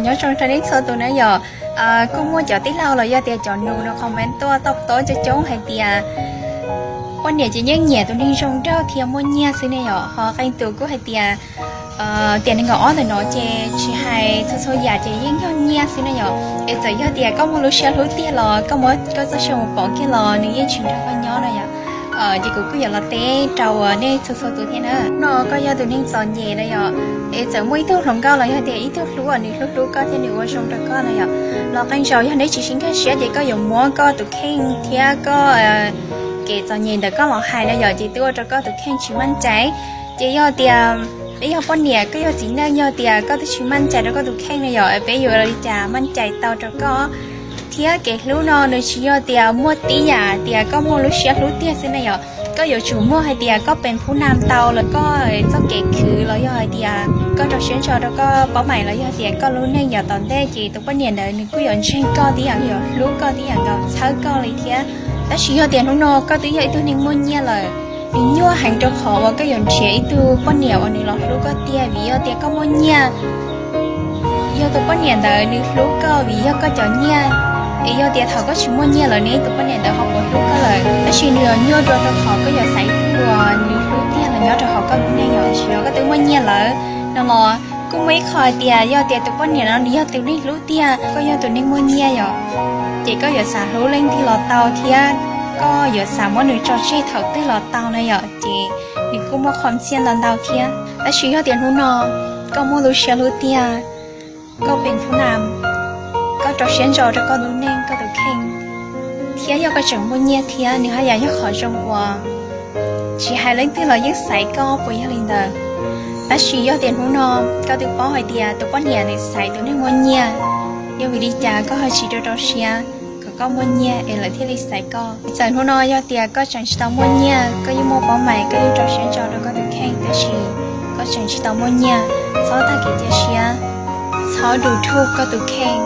Nyob zoo rau nej txhua tus na yom. Kuj muaj cov tij laug los yog tias cov nus no comment tuaj tau tob coob coob hais tias poj niam ces yeej nyiam tus neeg zoo nraug thiab muaj nyiaj xwb ne yom. Ho qee tus kuj hais tias tias nees nkaum ob ntawm no ces tsis hais txhua txhua yam ces yeej yog nyiaj xwb ne yom. Es txawm yog tias koj muaj lub siab hlub tiag los koj muab koj txoj sia mus pov kiag los nws yeej tsis nrog koj nyob na yom. Ces kuv kuj yuav los teb rau nej txhua txhua tus thiab na. No koj yog tus neeg txom nyem na yom, es txawm muaj ib tug hluas nkauj los yog tias ib tug hlub uas nws hlub hlub koj thiab nws ua zoo rau koj na yom, los qee zaus yog neb tsis sib nkag siab ces koj yuav muab koj tus kheej thiab koj kev txom nyem ntawm koj los hais na yom, ces twb ua rau koj tus kheej tsis maj cai. Ces yog tias peb yog poj niam, koj yog txiv neej, yog tias koj twb tsis maj cai rau koj tus kheej na yom, peb yuav li cas maj cai tau rau koj? Thiab kev hlub no nws tsis yog tias muaj tib yam tias koj muaj lub siab hlub tiag xwb na yom. Koj yuav tsum muaj hais tias koj peev phub nam tau los koj txoj kev khwv los yog hais tias koj rau siab ntso rau koj paub mais los yog hais tias koj lub neej yav tom ntej ces tus poj niam ntawd nws kuj yuav ntseeg koj tib yam, yuav hlub koj tib yam nkaus, txhawb koj li thiab. Tab sis yog tias hnub no koj twb yog ib tug neeg muaj nyiaj lawm, nws nyuaj heev rau qhov uas koj yuav nrhiav ib tug poj niam uas nws los hlub koj tiag vim yog tias koj muaj nyiaj. Yog tus poj niam ntawd nws hlub koj vim yog koj cov nyiaj, es yog tias thaum koj tsis muaj nyiaj lawm ne tus poj niam ntawd ho puas hlub koj lawm? Tab sis nws yuav nyuaj dua rau qhov koj yuav xaiv tus uas nws hlub tiag los nyob rau hauv koj lub neej yom. Tab sis yog koj twb muaj nyiaj lawm no los kuj muaj ib qho hais tias yog tias tus poj niam no nws yog tus neeg hlub tiag, koj yog tus neeg muaj nyiaj yom, ces koj yuav xav hlub leej twg los tau thiab koj yuav xav muab nws tso tseg thaum twg los tau na yom, ces nws kuj muaj qhov ntxiaj ntau ntau thiab. Tab sis yog tias hnub no koj muaj lub siab hlub tiag, koj peev phub nam, koj rau siab ntso rau koj lub neej koj tus kheej, thiab yog koj tseem muaj nyiaj thiab nws haj yam yog qhov zoo uas tsis hais leej twg los yeej xaiv koj puas yog li ntawd. Tab sis yog tias hnub no koj twb paub hais tias tus poj niam nws xaiv tus neeg muaj nyiaj, yog vim li cas koj ho tsis rau rau siab kom koj muaj nyiaj es lawv thiaj li xaiv koj? Txawm hnub no yog tias koj tseem tsis tau muaj nyiaj, koj yeej muaj paub mais, koj yeej rau siab ntso rau koj tus kheej, tab sis koj tseem tsis tau muaj nyiaj, txhob tag kev cia siab, txhob du thuj koj tus kheej.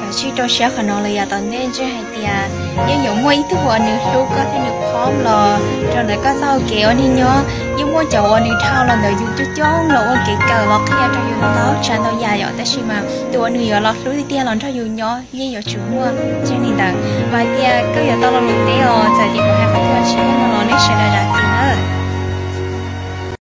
Kav tsij rau siab qhov no lawm yav tom ntej ntshe hais tias yeej yuav muaj ib tug uas nws hlub koj thiab nws phob los rau ntawm koj txoj hau kev ua neej nyob. Yeej muaj cov uas nws dhau los ntawm yus coob coob los ua kev kawm los qhia rau yus ntau ntau tsav ntau yam yom, tab sis mas tus uas nws yuav los hlub tiag tiag los nrog yus nyob yeej yuav tsum muaj. Yog li ntawd, vam hais tias koj yuav tau los mus teb os, txawm tias kuv hais qhov twg tsis meej no los nej sawv daws zam txim na.